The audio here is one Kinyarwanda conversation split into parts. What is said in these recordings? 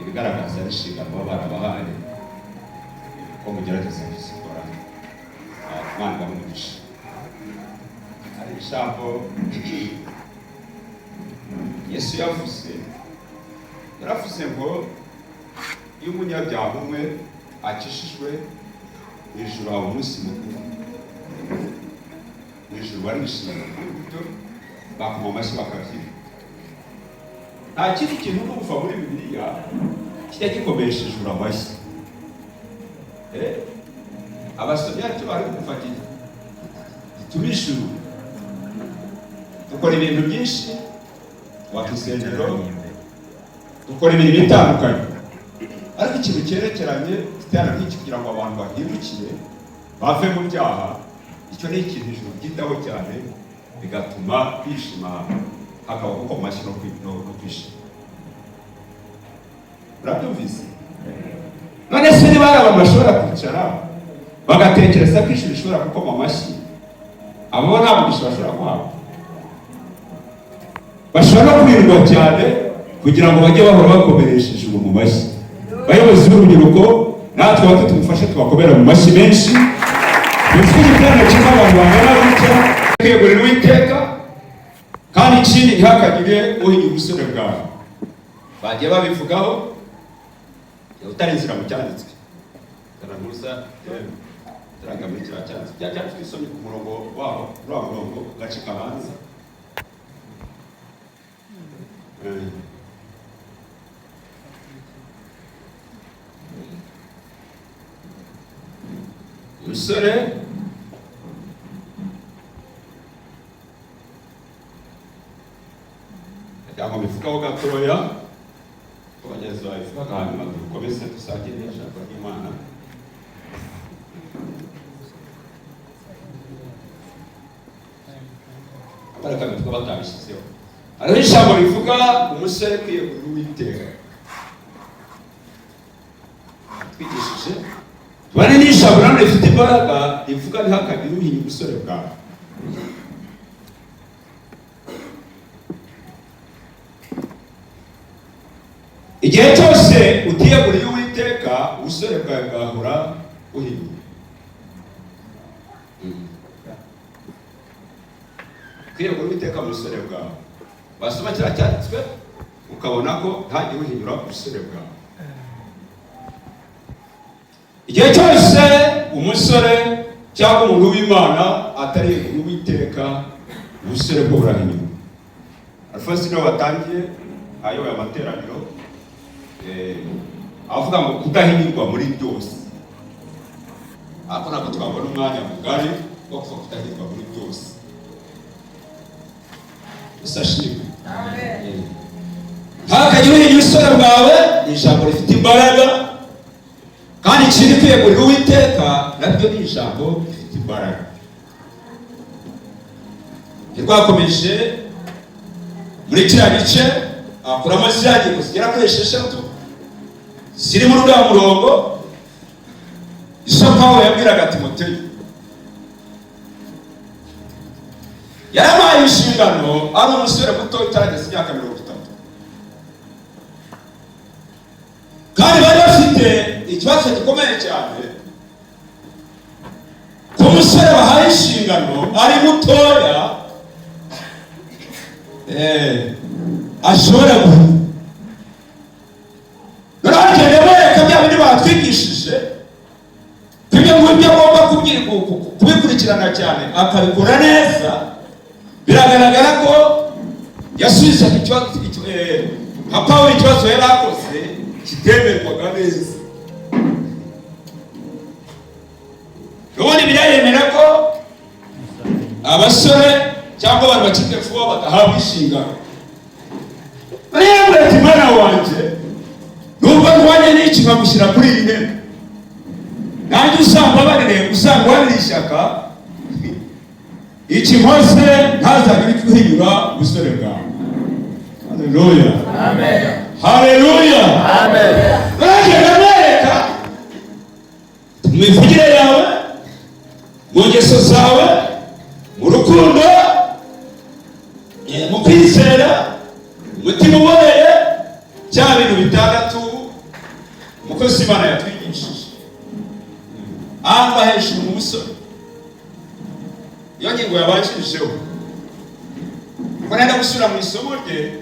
Ibigaragaza n'inshingano baba barabahaye ko mugerageza kuzikora. Imana ibahe umugisha. Hari ijambo Yesu yavuze, yaravuze ngo iyo umunyabyaha umwe akishijwe, mu ijuru haba umunsi mukuru, mu ijuru barishima, buryo bakoma amashyi bakabyina. Nta kindi kintu urumva muri Bibiliya kijya gikomesha ijuru amashyi. Abasomyi aricyo bari kumva gituma ijuru. Dukora ibintu byinshi, twubaka insengero, dukora imirimo itandukanye, ariko ikintu cyerekeranye iterana nk'iki kugira ngo abantu bahindukire bave mu byaha, icyo ni ikintu ijuru ryitaho cyane, bigatuma bishima, hakaba gukoma amashyi no kwishima. Urabyumvise? None se niba hari abantu bashobora kwicara bagatekereza ko ijuru rishobora gukoma amashyi, abo bo nta mugisha bashobora guhabwa? Bashobora no kwirwa cyane kugira ngo bajye bahora bakomeresha ijuru mu mashyi. Bayobozi b'urubyiruko, natwe bato tumufashe tubakomera mu mashyi menshi. Dufite igiterane kirimo abantu bangana gutya, kwiyegurira Uwiteka, kandi ikindi ntihakagire uhinya ubusore bwawe. Bagiye babivugaho, utari inzira mu cyanditswe taramuza turaga muri kiriya cyanditswe bya cyanditswe isomye ku murongo waho, uriya murongo gace kabanza. Umusore cyangwa bivugaho gatoya ko bagenzi babivugaga, hanyuma dukomeze dusangire ijambo ry'Imana. Abareka bivuga batabishyizeho. Hariho ijambo rivuga umusore kwiyegurira Uwiteka, twigishije tubane n'ijambo nanone rifite imbaraga rivuga ntihakagire uhinya ubusore bwawe. Igihe cyose utiyeguriye Uwiteka, ubusore bwawe bwahora buhinyuwe. Kwiyegurira Uwiteka mu busore bwawe, wasoma kiriya cyanditswe ukabona ko ntagiye uhinyura ubusore bwawe. Igihe cyose umusore cyangwa umuntu w'Imana atariyegurira Uwiteka, ubusore bwe burahinyurwa. Alphonse niwe watangiye ayoboye amateraniro, avuga ngo kudahinyurwa muri byose. Ariko ntabwo twabona umwanya mugari wo kuva kudahinyurwa muri byose. Gusa ashimwe. Ntakagire uhinya ubusore bwawe, ni ijambo rifite imbaraga, kandi ikindi kwiyegurira Uwiteka naryo ni ijambo rifite imbaraga. Ntirwakomeje muri kiriya gice, akuramo ziriya ngingo zigera kuri 6 ziri muri uriya murongo, izo Pawulo yabwiraga Timoteyo. Yarabaye inshingano ari umusore muto utarageza imyaka 30, kandi bari bafite ikibazo gikomeye cyane ko umusore bahaye inshingano ari mutoya, ashobora guhura. Noneho bagenda bereka bya bindi batwigishije, ibyo ngibyo agomba kubikurikirana cyane akabikora neza. Biragaragara ko yasubizaga ikibazo, nka Pawulo ikibazo yari akoze kitemerwaga neza. Ubundi birayemera ko abasore cyangwa abantu bacitse vuba badahabwa inshingano. Bariyambwira ati mwana wanjye, nubwo ndwanye n'iki nkamushyira kuri iyi ntebe, nanjye uzambabarire, uzangwanire ishyaka, iki nkoze ntazagire icyo uhinyura ubusore bwawe. Haleluya, haleluya. Baragenda bereka mu mivugire yawe, mu ngeso zawe, mu rukundo, mu kwizera, umutima uboneye, bya bintu 6 Umukozi Imana yatwigishije amba hejuru mu musore, iyo ngingo yabanjirijeho ngo nenda gusubira mu isomo rye,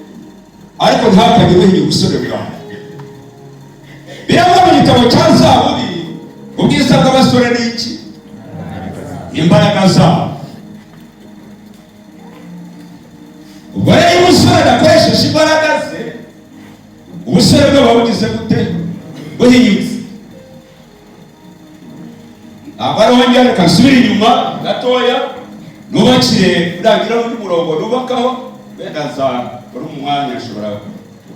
ariko ntakajye uhinya ubusore bwawe. Biravuga mu gitabo cya Zaburi, ubwiza bw'abasore ni iki? Imbaraga zabo. Ubwo rero iyo umusore adakoresheje imbaraga ze, ubusore bwe buba bugize gute? Buhinyutse. Ntabwo ariho njya, reka nsubire inyuma gatoya nubakire urangira n'undi murongo nubakaho, wenda nzabona umwanya nshobora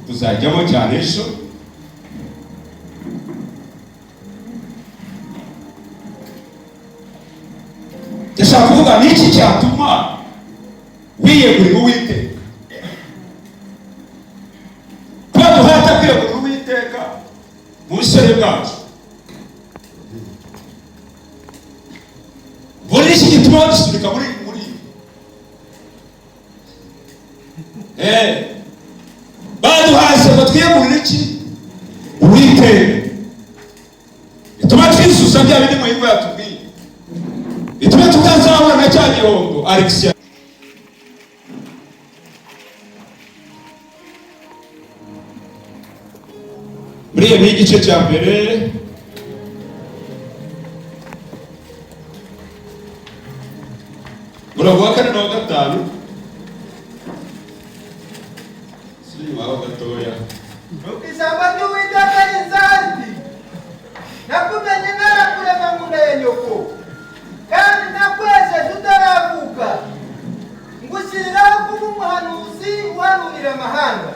kuzajyamo cyane ejo. Ndashaka kuvuga ni iki cyatuma wiyegurira Uwiteka? Kuba duhata kwiyegurira Uwiteka mu busore bwacu, buri iki gituma badusunika muri baduhase ngo twiyegurire iki? Uwiteka. Bituma twisusa bya bindi Muhirwa yatubwiye, bituma tutazahura na cya gihombo Alexia. Muri iyo ni igice cya mbere, murongo wa kane n'uwa gatanu. Subira inyuma ho gatoya. Nuko ijambo ry'Uwiteka rinzaho riti: "Nakumenye ntarakurema mu nda ya nyoko, kandi nakwejeje utaravuka, ngushyiriraho kuba umuhanuzi uhanurira amahanga."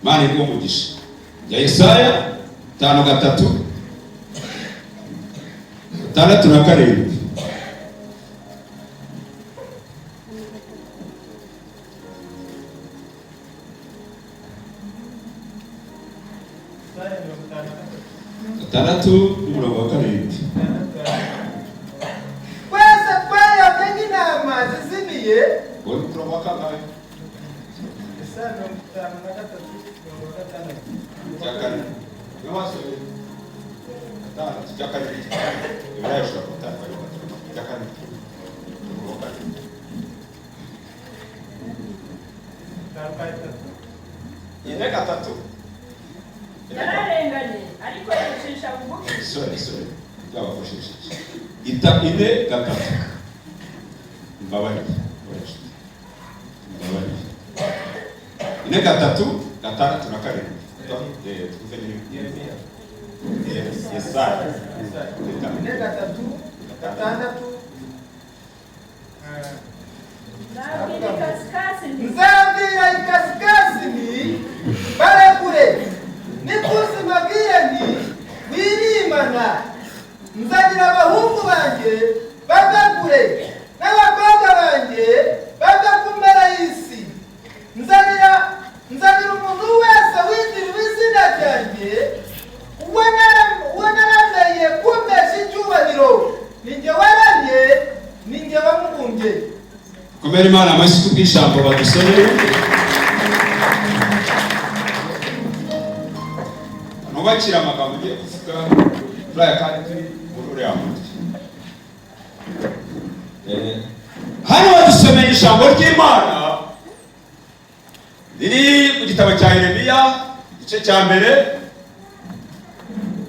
Imana iguhe umugisha. Ya Yesaya 5:3, 6 na 7. 6 n'umurongo wa 7. Twese twayobye nk'intama zizimiye. Uwo ni umurongo wa kangahe? Yesaya 53:6. Icya kane niyo wasomye, gatandatu, icya kane. Ibirayi ushobora gutanga icya kane, umurongo wa kane. 4:3. Yararenganye ariko yicisha bugufi. Sorry, sorry, byabafashije. Ita 4:3. Mbabarire, mbabarire. 4:3, 6 na 7. Twumve ni Yesaya. 4:3, 6. Nzabwira ikasikasi nti: Nzabwira ikasikasi nti: 'Barekure,' n'ikusi mbabwire nti: 'Wirimana.' Nzagira abahungu banjye bava kure, n'abakobwa banjye bava ku mpera y'isi. Nzanira umuntu wese witiriwe izina ryanjye, uwo naremeye kumpesha icyubahiro. Ni jye waremye, ni jye wamubumbye." Komera Imana amashyi kubw'ijambo badusomeye. Nubakira amagambo ugiye kuvuga kuri aya, kandi turi muri uriya mutwe. Hano badusomeye ijambo ry'Imana riri mu gitabo cya Yeremiya, igice cya mbere.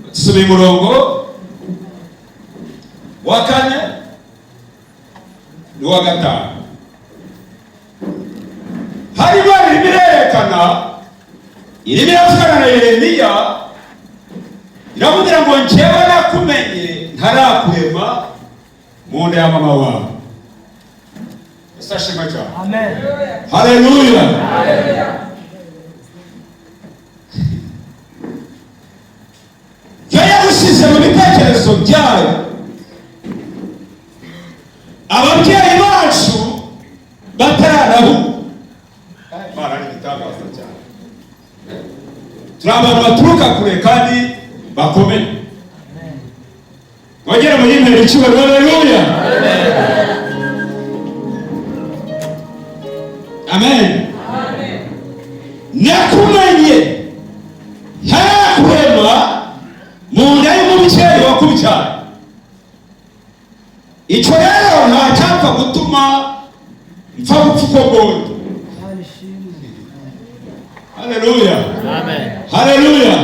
Badusomeye umurongo wa kane n'uwa gatanu. Hari Imana irimo irerekana, irimo iravugana na Yeremiya, iramubwira ngo: "Njyewe nakumenye ntarakurema mu nda ya mama wawe." Ese ashima cyane? Amen. Haleluya! Yo yagushyize mu bitekerezo byayo ababyeyi bacu bataranahuka. Imana ni igitangaza cyane. Turi abantu baturuka kure kandi bakomeye. Mwongere muyimpere icyubahiro. Haleluya, amen. Nakumenye ntarakurema. Icyo rero nta cyapfa gutuma mpfa gupfa uko mbonye. Haleluya, haleluya.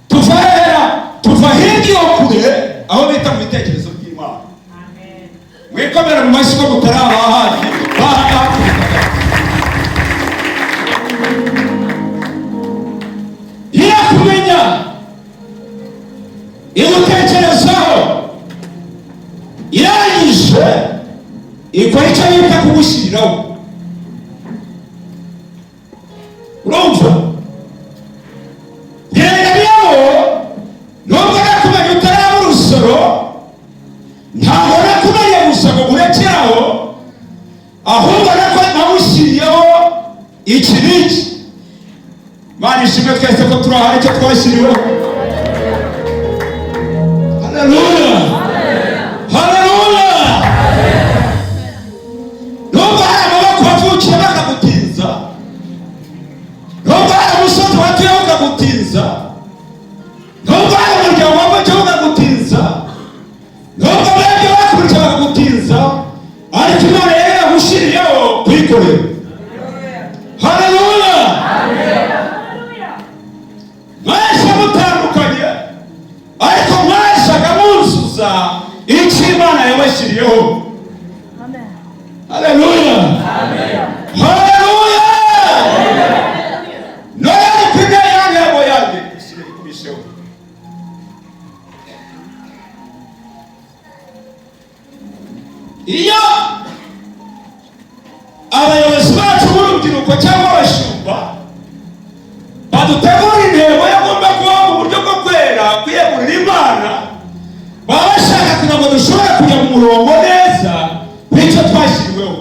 Tuva hera, tuva hirya iyo kure, aho bita mu bitekerezo by'Imana. Mwikomere mu mashyi ko mutari aba hafi baha. Irakumenya, igutekerezaho, irangije ikora icyo bita kugushyiriraho. Urumva, genda niyo nubwo nakumenya utaraba urusoro, ntabwo nakumenya gusa ngo urekeraho, ahubwo nako nawushyiriyeho iki n'iki. Mana ishimwe twese ko turi ahari icyo twashyiriweho. Haleluya, haleluya. Nubwo hari amaboko wavukiye bakagutinza, nubwo hari umusozi watuyeho ukagutinza, nubwo hari umuryango wavukiyeho ukagutinza, nubwo mwebwe bakurikiye bakagutinza, ariko Imana yari yagushyiriyeho kuyikorera. Haleluya. Mwese mutandukanye, ariko mwasaga muzuza icyo Imana yabashyiriyeho. Haleluya, haleluya. None kwiga yange yabo yange ikumisheho. Iyo abayobozi bacu b'urubyiruko cyangwa abashumba badutegura intego yo agomba kuba mu buryo bwo kwera, kwiyegurira Imana, baba bashaka kugira ngo dushobore kujya mu murongo neza w'icyo twashyiriweho.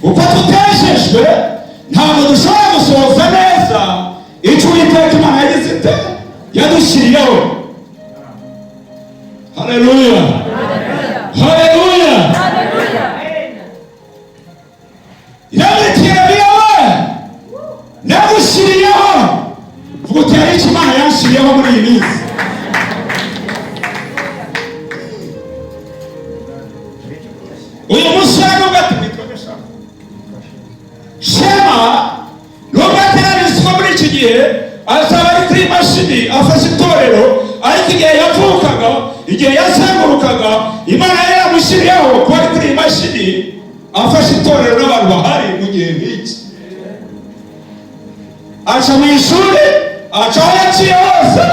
Uko tuteshejwe, ntabwo dushobora gusohoza neza icyo Uwiteka Imana yagize ite, yadushyiriyeho. Haleluya, haleluya. Irabikira we nagushyiriyeho. Vuga uti: "Hari icyo Imana yanshyiriyeho muri iyi minsi." Uyu musore nubwo ati witwa Shema, Shema, nubwo atararizwa muri iki gihe azaba ari kuri mashini afashe itorero, ariko igihe yavukaga, igihe yazengurukaga, Imana yari yaramushyiriyeho kuba ari kuri iyi mashini afashe itorero n'abantu bahari mu gihe nk'iki. Aca mu ishuri, aca aho yaciye hose,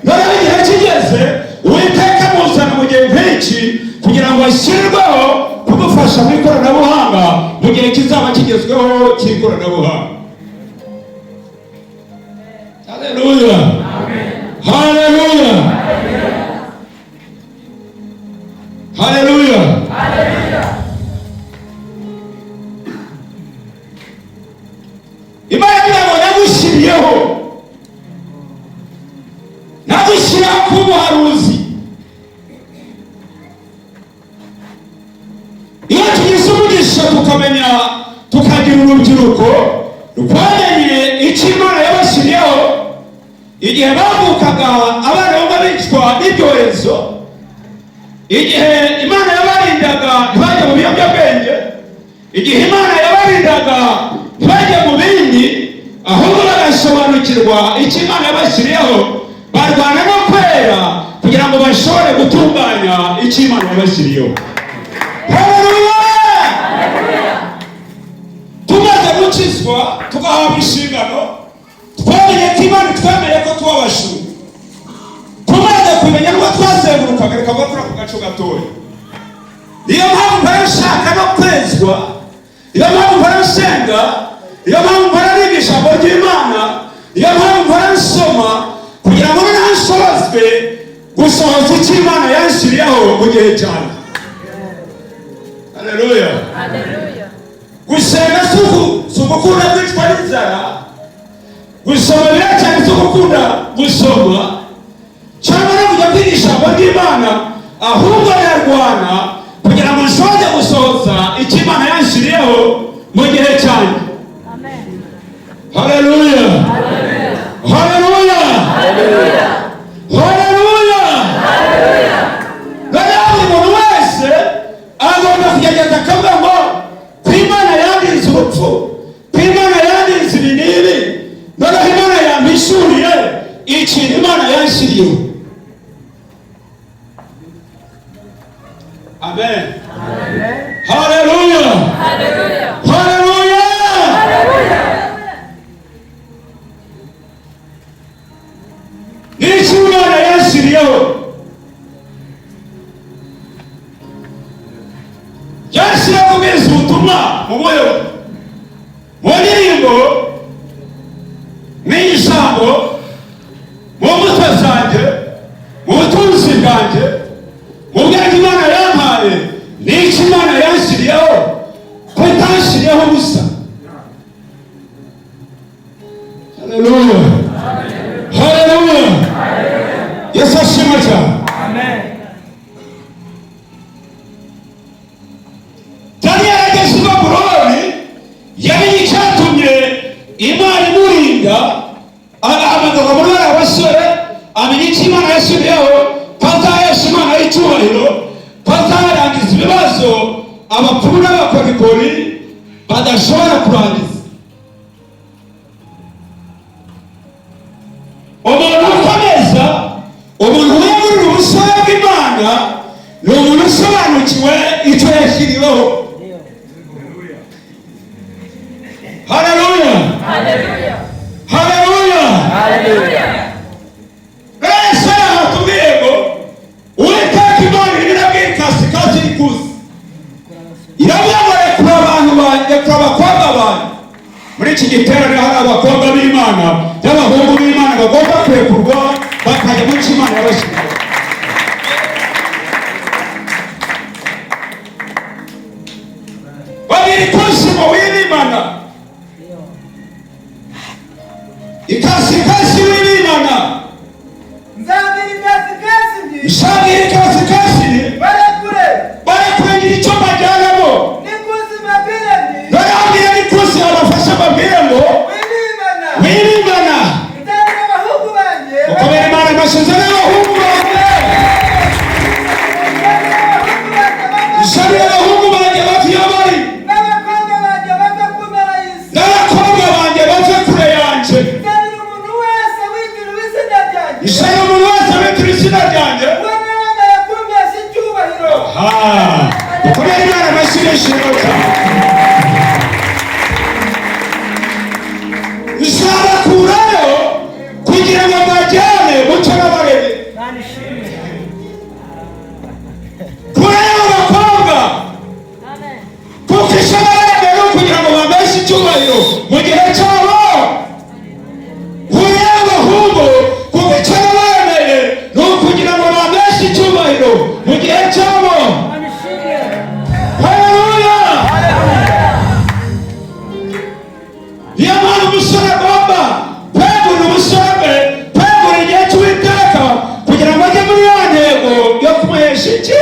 noneho igihe kigeze Uwiteka amuzana mu gihe nk'iki kugira ngo ashyirweho kudufasha mu ikoranabuhanga, mu gihe kizaba kigezweho cy'ikoranabuhanga. Haleluya, haleluya, haleluya. Imana ivuga ngo: "Nagushyiriyeho, nagushyiraho kuba umuhanuzi." Iyo tugize umugisha tukamenya, tukagira urubyiruko rwamenye icyo Imana yabashyiriyeho igihe bavukaga, abana bumva bicwa n'ibyorezo, igihe Imana yabarindaga ntibajye mu biyobyabwenge, igihe Imana yabarindaga ntibajye mu bindi, ahubwo bagasobanukirwa icyo Imana yabashyiriyeho, barwana no kwera kugira ngo bashobore gutunganya icyo Imana yabashyiriyeho. Haleluya! Tumaze gukizwa, tugahabwa inshingano, twamenye ko Imana twemeye ko tuba abashumba. Tumaze kumenya n'ubwo twazengurukaga, reka mva kuri ako gace gatoya. Niyo mpamvu mpora nshaka no kwezwa, niyo mpamvu mpora nsenga, niyo mpamvu mpora niga ijambo ry'Imana, niyo mpamvu mpora nsoma, kugira ngo noneho nshobozwe gusohoza icyo Imana yanshyiriyeho mu gihe cyanjye. Haleluya! Gusenga si ugukunda kwicwa n'inzara. Gusoma biriya cyane si ugukunda gusoma cyangwa no kujya kwiga ijambo ry'Imana, ahubwo nyarwana kugira ngo nshobore gusohoza icyo Imana yanshyiriyeho mu gihe cyanjye. Haleluya, haleluya, haleluya. Noneho Imana yampishuriye ikintu Imana yanshyiriyeho. Amen, haleluya, haleluya. N'icyo Imana yanshyiriyeho, yanshyiriyeho kubwiriza ubutumwa mu buryo, mu ndirimbo, mu ijambo, mu mbuto zanjye, mu butunzi bwanjye, mu bwenge Imana yampaye. N'icyo Imana yanshyiriyeho, ko itanshyiriyeho ubusa. Haleluya, haleluya, Yesu ashimwe cyane. Daniyeli ageze i Babuloni, yamenye icyatumye Imana imurinda, agahamagarwa muri bariya basore, amenya icyo Imana yashyiriyeho, ko azahesha Imana y'icyubahiro, ko azarangiza ibibazo abapfumu n'abakorikori badashobora kurangiza. Umuntu ukomeza, umuntu wegurira ubusore bw'Imana, ni umuntu usobanukiwe icyo yashyiriweho. Haleluya, haleluya. Yesu yaratubwiye ngo Uwiteka Imana irimo irabwira ikasikazi ikuze, iravuga ngo: "Rekura abantu banjye, rekura abakobwa banjye." Muri iki giterane hari abakobwa b'Imana n'abahungu b'Imana bagomba kurekurwa bakajya mu cyo Imana yabashyiriyeho. Babiri ikusi ngo wibimana, ikasikasi wibimana. Nzabwira ikasikasi nti: Nzabwira ikasikasi: "Barekure." Barekure, icyo bajyanamo. N'ikusi mbabwire nti: Barambwira n'ikusi abafasha, babwire ngo: "Wibimana." "Wibimana." Nzabwira abahungu banjye. Mukomere Imana amashyi n'abahungu banjye. Nzabwira abahungu banjye bava Nzabwira abahungu banjye bava iyo bari, n'abakobwa banjye bava ku mpera y'isi. N'abakobwa banjye bave kure yanjye. Nzabwira umuntu wese witiriwe izina ryanjye, Nzabwira umuntu wese witiriwe izina ryanjye, we naremeye kumpesha icyubahiro. Mukomere Imana amashyi n'ishimwe cyane. Nzabakurayo kugira ngo mbajyane mu cyo nabaremye. Kurayo abakobwa, kuko icyo nabaremye ni ukugira ngo bampeshe icyubahiro mu gihe cyabo. Kurayo abahungu, kuko icyo nabaremeye ni ukugira ngo bampeshe icyubahiro mu gihe cyabo. Haleluya! Niyo mpamvu umusore agomba kwegurira ubusore bwe, kwegurira igihe cy'Uwiteka, kugira ngo ajye muri ya ntego yo kumuhesha iki?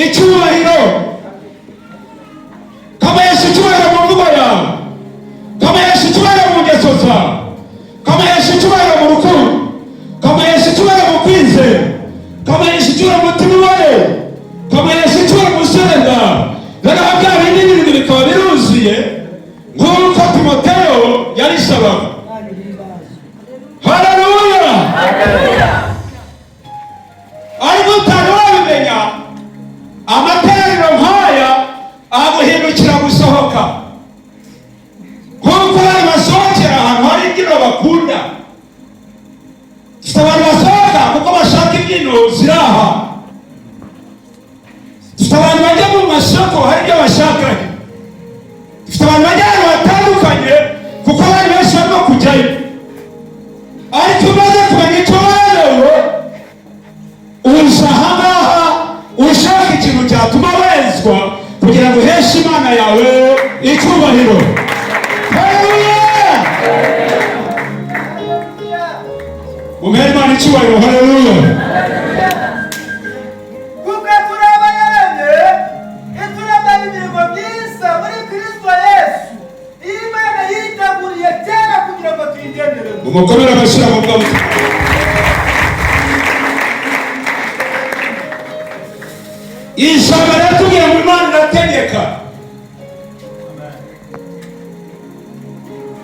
Icyubahiro. Kamuhesha icyubahiro mu mvugo yawe, kamuhesha icyubahiro mu ngeso zawe, kamuhesha icyubahiro mu rukundo, kamuhesha icyubahiro mu kwizera, kamuhesha icyubahiro mu mutima uboneye, kamuhesha icyubahiro mu busore bwawe. Noneho bya bindi birindwi bikaba biruzuye nk'uko Timoteyo yabisabaga. Haleluya! Ariko utari wabimenya, amateraniro nk'aya aguhindukira gusohoka nk'uko bari basohokera ahantu hari imbyino bakunda. Dufite abantu basohoka kuko bashaka imbyino ziri aha. Dufite abantu bajya mu masoko hari ibyo bashakanye. Dufite abantu bajya ahantu hatandukanye kuko abandi benshi barimo kujyayo. Ariko umaze kumenya icyo waremewe, uza ahangaha ushaka ikintu cyatuma wezwa kugira ngo uheshe Imana yawe icyubahiro. Haleluya! Mumuhe Imana icyubahiro. Haleluya! Kuko turi abayaremye, ituremera imirimo myiza muri Kristo Yesu, iyi Imana yiteguriye kera kugira ngo tuyigenderemo. Mumukomere amashyi mu bwabo. Ijambo riratubwira ngo Imana irategeka.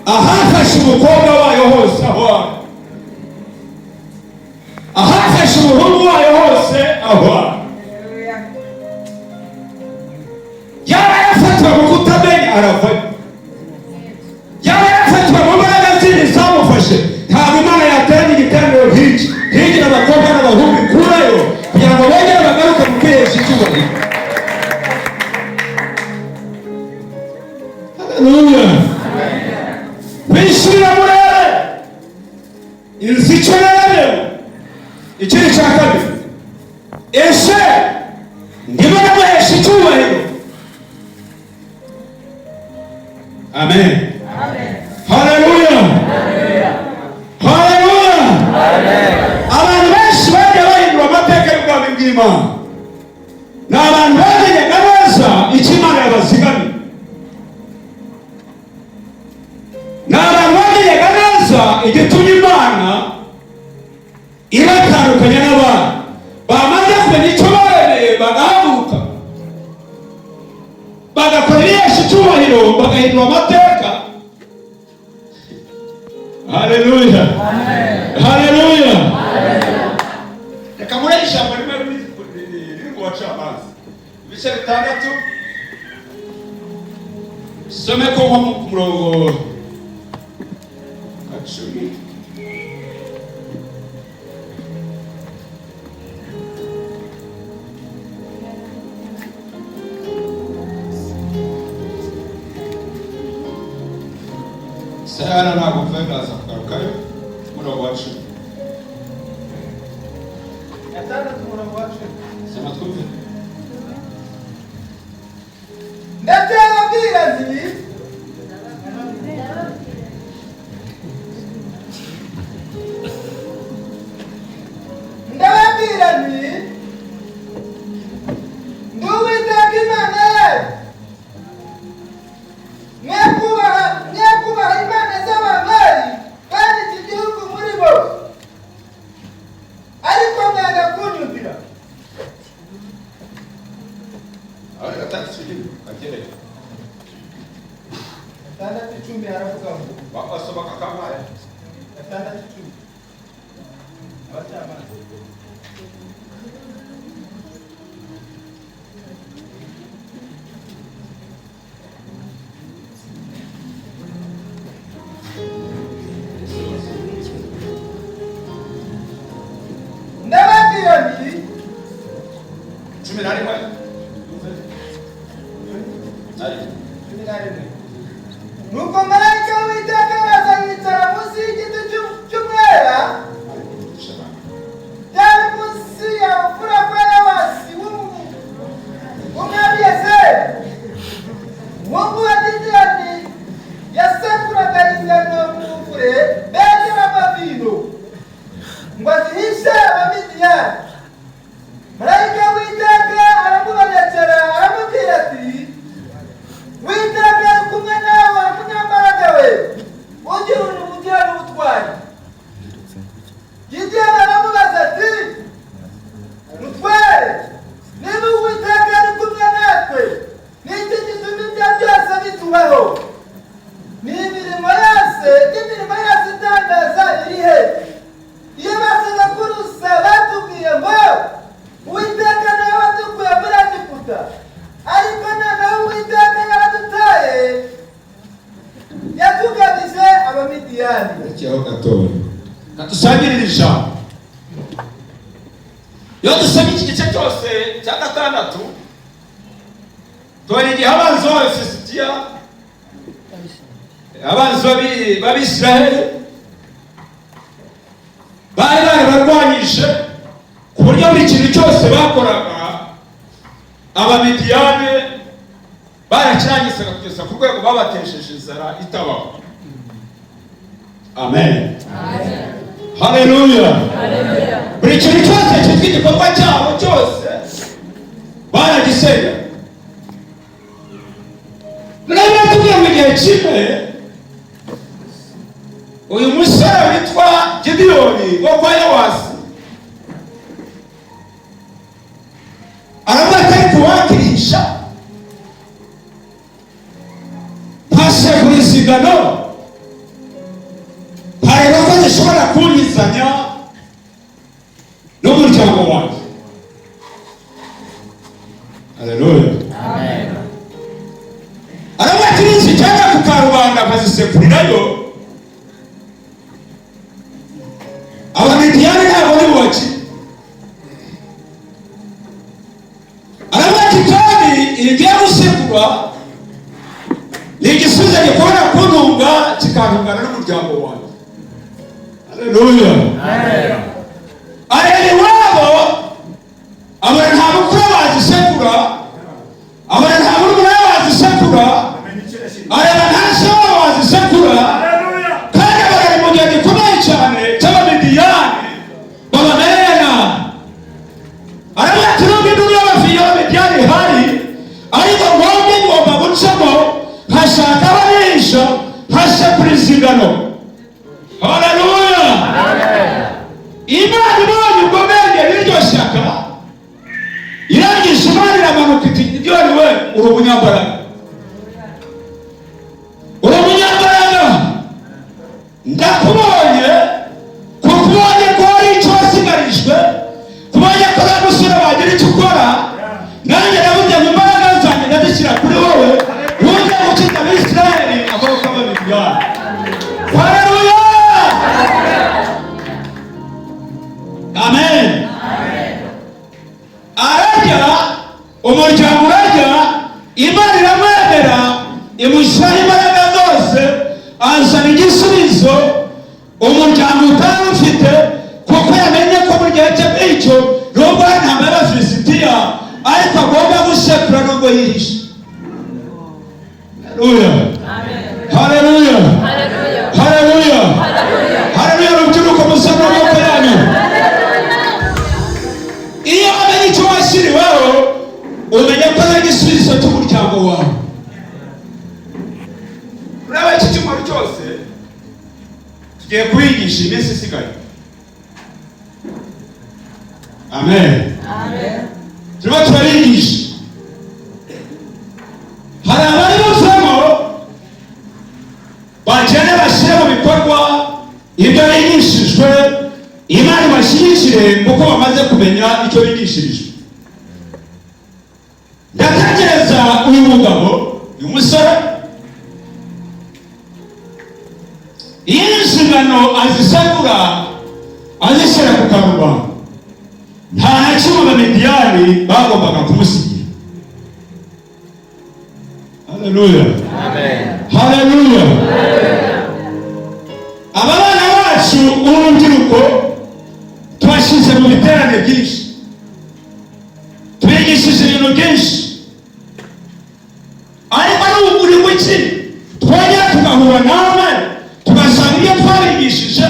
Ahafashe umukobwa wayo hose aho ari, ahafashe umuhungu wayo hose aho ari, yaba yafatiwe mu kutamenya aravayo, yaba yafatiwe mu mbaraga zindi zamufashe. Ntabwo Imana yateranye igiteraniro nk'iki ntigire abakobwa n'abahungu ikurayo kugira ngo bongere bagaruke mu kwihesha icyubahiro. Haleluya! Kwishyurira murere inzu icyo yaremewe. Ikindi cya kabiri, ese ndimo ndamuhesha icyubahiro? Amen. Haleluya, haleluya! Abantu benshi bagiye bahindura amateka y'ubwami bw'Imana ni abantu bamenyaga neza icyo Imana yabazigamiye, ni abantu bamenyaga neza igitumye Imana ibatandukanya n'abandi. Bamaze kumenya icyo baremeye, bagahaguruka bagakora ibihesha icyubahiro, bagahindura amateka. Haleluya, haleluya! Reka muri ijambo rimwe riri mu Bacamanza ibice 6, some ko nko ku murongo wa 10. Sayana ntabwo mvuye, ndaza kugarukayo. Umurongo wa 10. 6 umurongo wa 10. Soma twumve. Ndabyababwira nti ndababwira nti ndi Uwiteka Imana yanyu, mwe kubaha imana z'Abamori kandi iki gihugu muri bo, ariko mwanga kunyumvira. Aho ni 6:10 kagereye. 6:10 haravuga ngo Basoma kakampaye. 6:10 Abacamanza. Ndababwira nti 11. Nari. 11. Nuko marayika w'Uwiteka araza yicara munsi y'igiti cy'umwela byari munsi ya Ofura kwa Yowasi w'Umwabiyezeri, umuhungu wa Gideyoni yasekuraga ingano mu muvure bengeramo vino ngo azihishe Abamidiyani. Marayika w'Uwiteka aramubonekera, aramubwira ati: "Uwiteka ari kumwe nawe, munyambaraga we ugira ugira n'ubutwari." Gideyoni aramubaza ati: "Mutware, niba Uwiteka ari kumwe natwe, ni iki gituma ibyo byose bitubaho? Ni imirimo yose itangaza iri he? Iyo basogokuruza batubwiye ngo: 'Uwiteka nawe wadukuye muri Egiputa,' ariko noneho Uwiteka yaradutaye, yatugabije Abamidiyani." Rekeraho gatoya, kadusangirire ijambo. Iyo dusomye iki gice cyose cya 6, tubona igihe abanzi b'Abafilisitiya, abanzi b'Abisiraheli bari barabarwanyije ku buryo buri kintu cyose bakoraga Abamidiyani barakirangizaga, kugeza ku rwego babatesheje inzara itabaho. Amen, haleluya! Buri kintu cyose cyitwa igikorwa cyabo cyose baragisenya. Noneho tubwira mu gihe kimwe uyu musore witwa Gidiyoni wo kwa Yowasi aravuga ati: "Ariko wakirisha ntasegura ingano." Ni igisubizo gikora kuntunga, kikantungana n'umuryango wanjye. Haleluya! Areba iwabo, abona nta mukuru wazisekura, abona nta murumuna we wazisekura, areba nta se wabo wazisekura, kandi abona ni mu gihe gikomeye cyane cy'Abamidiyani babamereye nabi. Aravuga ati: "Nubwo induru y'Abamidiyani ihari, ariko ngombwa ngomba gucamo, nkashaka abarisha, nkasekura izi ngano." Haleluya! Imana ibonye ubwo bwenge n'iryo shyaka, irangije Imana iramanuka iti: "Gidiyoni we, uri umunyambaraga, uri umunyambaraga. Ndakubonye kuko ubonye ko hari icyo wasigarijwe, kubonye ko nta musore wagira icyo ukora. Nanjye nabuze ngo imbaraga zanjye ndazishyira kuri wowe, ujye gukiza Abisirayeli amaboko y'Abamidiyani." Haleluya, amen. Ararya, umuryango urarya, Imana iramwemera, imushyiraho imbaraga zose, azana igisubizo umuryango utari ufite, kuko yamenye ko mu gihe cye nk'icyo, nubwo hari intambara y'Abafilisitiya, ariko agomba gusekura nubwo yihishe. Haleluya, haleluya, haleluya, haleluya! Rubyiruko, musa n'amaboko yanyu. Iyo wamenye icyo washyiriweho, umenya ko ari igisubizo cy'umuryango wawe. Uraba iki cyumweru cyose tugiye kubigisha iminsi isigaye. Amen. Turimo turabigisha. Hari abari buzemo bagende bashyire mu bikorwa ibyo bigishijwe, Imana ibashyigikire kuko bamaze kumenya icyo bigishirijwe. Ndatekereza uyu mugabo, uyu musore, iyo inshingano azisegura, azishyira ku karubanda, nta na kimwe Abamidiyani bagombaga kumusigira. Haleluya, haleluya! Aba bana bacu, urubyiruko, tubashyize mu biterane byinshi, tubigishije ibintu byinshi, ariko n'ukuri kuki twongera tugahura namwe, tugasanga ibyo twabigishije,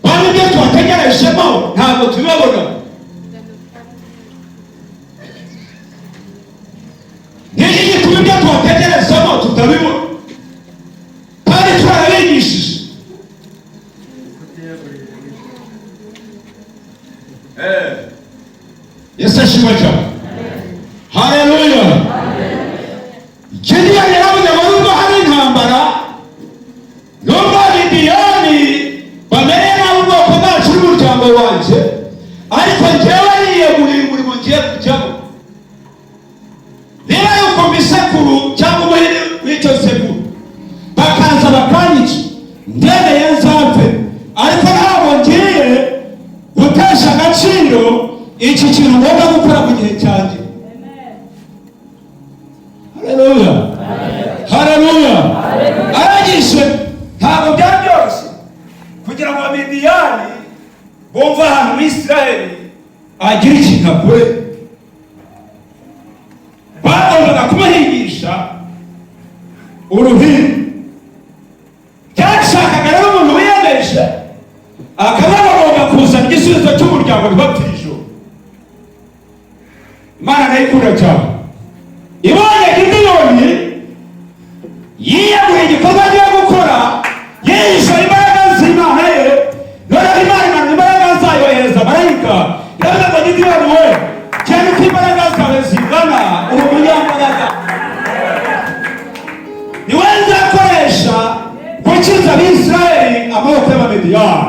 bamwe ibyo tubategerejemo ntabwo tubibabona? Niki gituma ibyo tubategerezamo tutabibona kandi twarabigishije? Yesu ashimwe cyane. Haleluya! Gidiyoni yaravuze ngo nubwo hari intambara, nubwo Abamidiyani bamereye nabi ubwoko bwacu n'umuryango wanjye, ariko njyewe niyeguriye umurimo ngiye kujyamo. Niba yuko isekuru cyangwa umuhini w'icyo sekuru bakaza bakanyica, ndemeye nzapfe, ariko ntabwo ngiye gutesha agaciro iki kintu ngomba gukora mu gihe cyanjye. Haleluya, haleluya! Arangije, ntabwo byari byoroshye kugira ngo Abamidiyani bumve ahantu mu Isiraheli agira ikintu akore. Bagombaga kumuhingisha uruhindu. Byashakaga rero umuntu wiyemeje, akaba bagomba kuzana igisubizo cy'umuryango ntibapfire ijoro. Imana ndayikunda cyane. Ibonye Gidiyoni yiyeguriye igikorwa agiye gukora, yihisha imbaraga z'Imana ye, noneho Imana imanura imbaraga zayo, yohereza marayika, iravuga ngo: "Gidiyoni we, cyane uko imbaraga zawe zingana, uri umunyambaraga, niwe nzakoresha gukiza Abisirayeli amaboko y'Abamidiyani."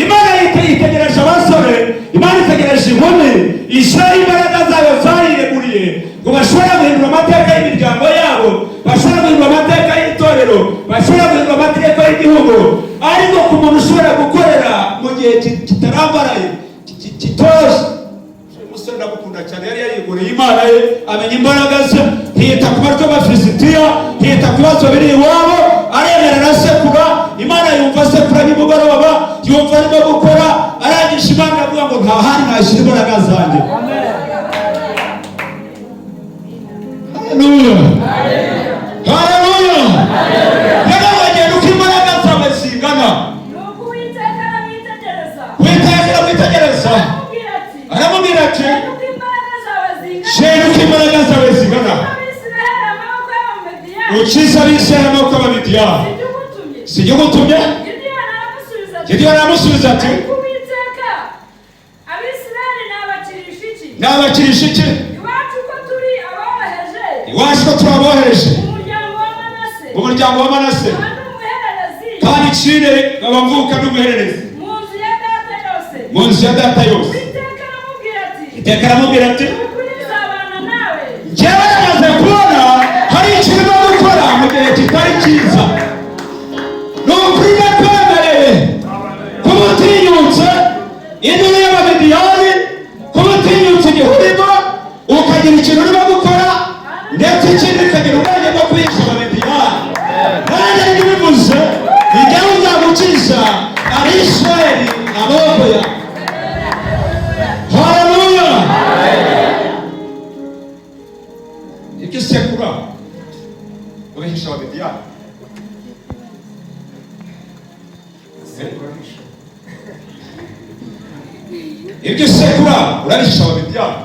Imana yitegereje abasore, Imana itegereje inkumi ishyiraho imbaraga zayo zayireguriye ngo bashobore guhindura amateka y'imiryango yabo, bashobora guhindura amateka y'itorero, bashobora guhindura amateka y'igihugu. Ariko ku muntu ushobora gukorera mu gihe kitarambaraye, kitoroshye. Uyu musore ndamukunda cyane, yari yayiguriye Imana ye, amenya imbaraga ze. Ntiyita ku majwi y'Abafilisitiya, ntiyita ku bibazo biri iwabo, aremera arasekura. Imana yumva asekura nimugoroba, yumva arimo gukora, arangije Imana iravuga ngo nta handi nashyira imbaraga zanjye. Haleluya, haleluya! Rero bagenda uko imbaraga zawe zingana. Nuko Uwiteka aramwitegereza. Witeka aramwitegereza. Aramubwira ati: Aramubwira ati: "Reba uko imbaraga zawe zingana. Shera uko imbaraga zawe zingana. Abisirayeli amaboko y'Abamediyani. Ukize Abisirayeli amaboko y'Abamediyani. Sijye ugutumye?" Sijye ugutumye? Gideyoni aramusubiza ati: Gideyoni aramusubiza ati: "Ariko Uwiteka, Abisirayeli nabakirisha iki? Nabakirisha iki? Iwacu ko turi aboroheje Iwacu ko turabohereje mu muryango wa Manase, mu muryango wa Manase, nkaba ndi umuhererezi kandi icire nkaba mvuka n'umuhererezi mu nzu ya data yose." Mu nzu ya data yose. Uwiteka aramubwira ati: Iteka aramubwira ati: "Ni ukuri nzabana nawe." Njyewe namaze kubona hari ikintu urimo gukora mu gihe kitari cyiza. Ni ukuri ndakwemereye kuba utinyutse induru y'Abamediyani, kuba utinyutse igihe urimo ukagira ikintu urimo gukora, ndetse ikindi ukagira ubwenge bwo kwihisha Abamediyani. Nanjye ntibivuze igihe uzagukiza Abisirayeli amaboko yawe. Haleluya! Ibyo usekura ubihisha Abamediyani. Ibyo usekura urabihisha Abamediyani.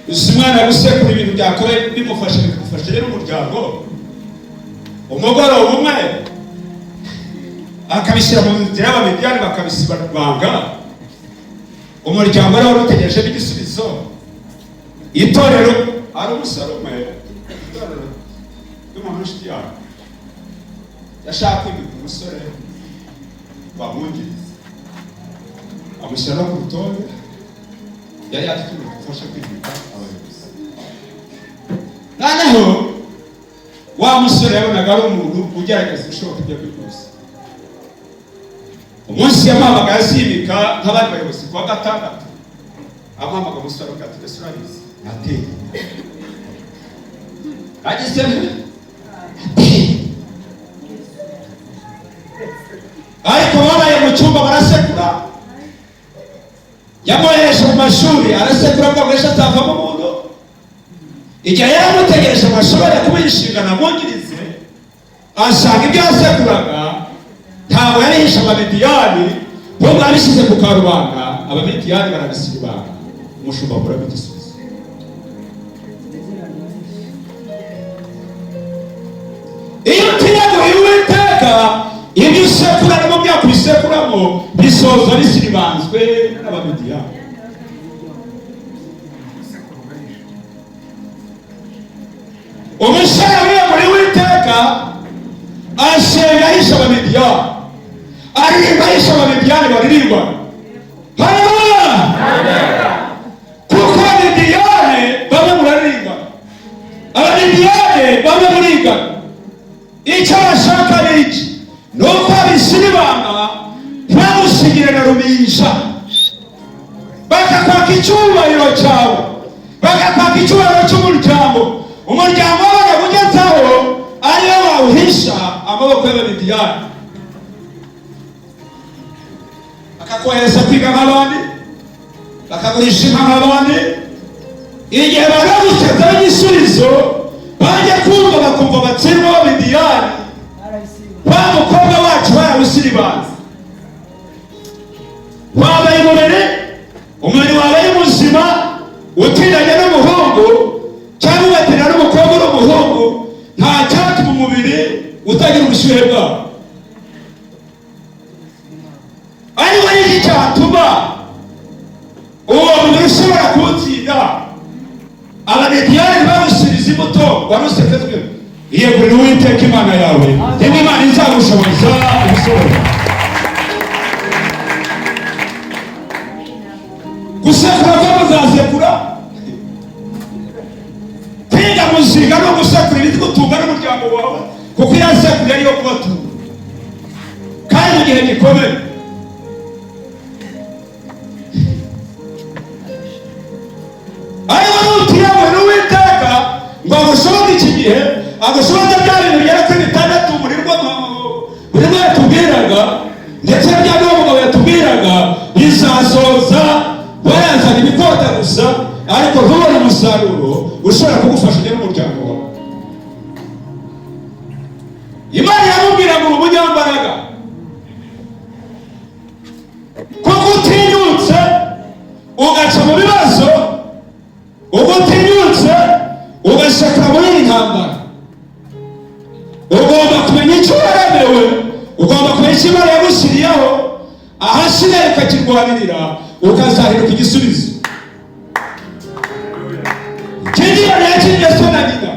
Uzi umwana gusekura ibintu byakabaye bimufasha, bikamufasha rero umuryango, umugoroba umwe akabishyira mu nzira y'Abamediyani, bakabisiba rwanga. Umuryango rero wari utegereje n'igisubizo. Itorero ari umusore umwe, itorero ry'umuntu w'inshuti yawe yashaka kwimika umusore wamwungiriza, amushyira no ku rutonde yari yadutumye gufasha kwimika abayobozi. Noneho wa musore yabonaga ari umuntu ugerageza ibishoboka ibyo ari byo byose. Umunsi yamuhamagaye azimika nk'abandi bayobozi kuwa gatandatu, amuhamagara, umusore avuga ati: "Ese urabizi, nateye, nagize ateye." Ariko babaye mu cyumba barasekura. Yamwohereje mu mashuri, arasekura ngo ejo azavamo umuntu. Igihe yari amutegereje ngo ashobore kuba inshingano amwungirize, asanga ibyo yasekuraga ntabwo yarihishe Abamediyani, ahubwo yabishyize ku karubanda, Abamediyani barabisibanga, umushumba akuramo igisubizo. Iyo utiyeguriye Uwiteka, ibyo usekura no mu myaka ubisekuramo bisoza bisiribanzwe n'Abamediyani. Umusore wiyeguriye Uwiteka asenga ahisha Abamediyani, aririmba ahisha Abamediyani baririmba. Haleluya! Kuko Abamediyani bamwe muraririmba, Abamediyani bamwe murigana. Icyo bashaka ni iki? Ni uko abisiribanga ntibamusigire na rumisha, bakakwaka icyubahiro cyawe, bakakwaka icyubahiro cy'umuryango. Umuryango w'abana ugezeho ariyo bawuhisha amaboko y'Abamediyani, bakakohereza kwiga nk'abandi, bakagurisha inka nk'abandi. Igihe baragushyizeho igisubizo, bajya kumva bakumva batsindwa b'Abamediyani, wa mukobwa wacu barawusiribanze. Wabaye umubiri, umubiri wawe ari muzima, utinanye n'umuhungu cyangwa ugatinana n'umukobwa n'umuhungu, nta cyatuma umubiri utagira ubushyuhe bwawo. Ariko n'iki cyatuma uwo mubiri ushobora kuwutsinda? Abamediyani barusubiza imbuto warusekezwe. Iyegurire Uwiteka Imana yawe, niba Imana izagushoboza ibisohoza. Gusekura ko muzasekura, kwiga muziga no gusekura ibigutunga n'umuryango wawe, kuko iyo sekura ariyo kubatunga kandi mu gihe gikomeye. Ngo agushoboze iki gihe, agushoboze bya bintu bigera kuri bitandatu buri umwe yatubwiraga, ndetse bya n'uwo mugabo yatubwiraga, bizasoza warazana ibikota gusa, ariko ntubone umusaruro ushobora kugufasha ujye n'umuryango wawe. Imana iramubwira ngo uri umunyambaraga kuko utinyutse ugaca mu bibazo, ubwo utinyutse ugashaka muri iyi ntambara. Ugomba kumenya icyo waremewe, ugomba kumenya icyo Imana yagushyiriyeho, ahasigaye ukakirwanirira, ukazahinduka igisubizo. Gidiyoni yakinnye so na nyina,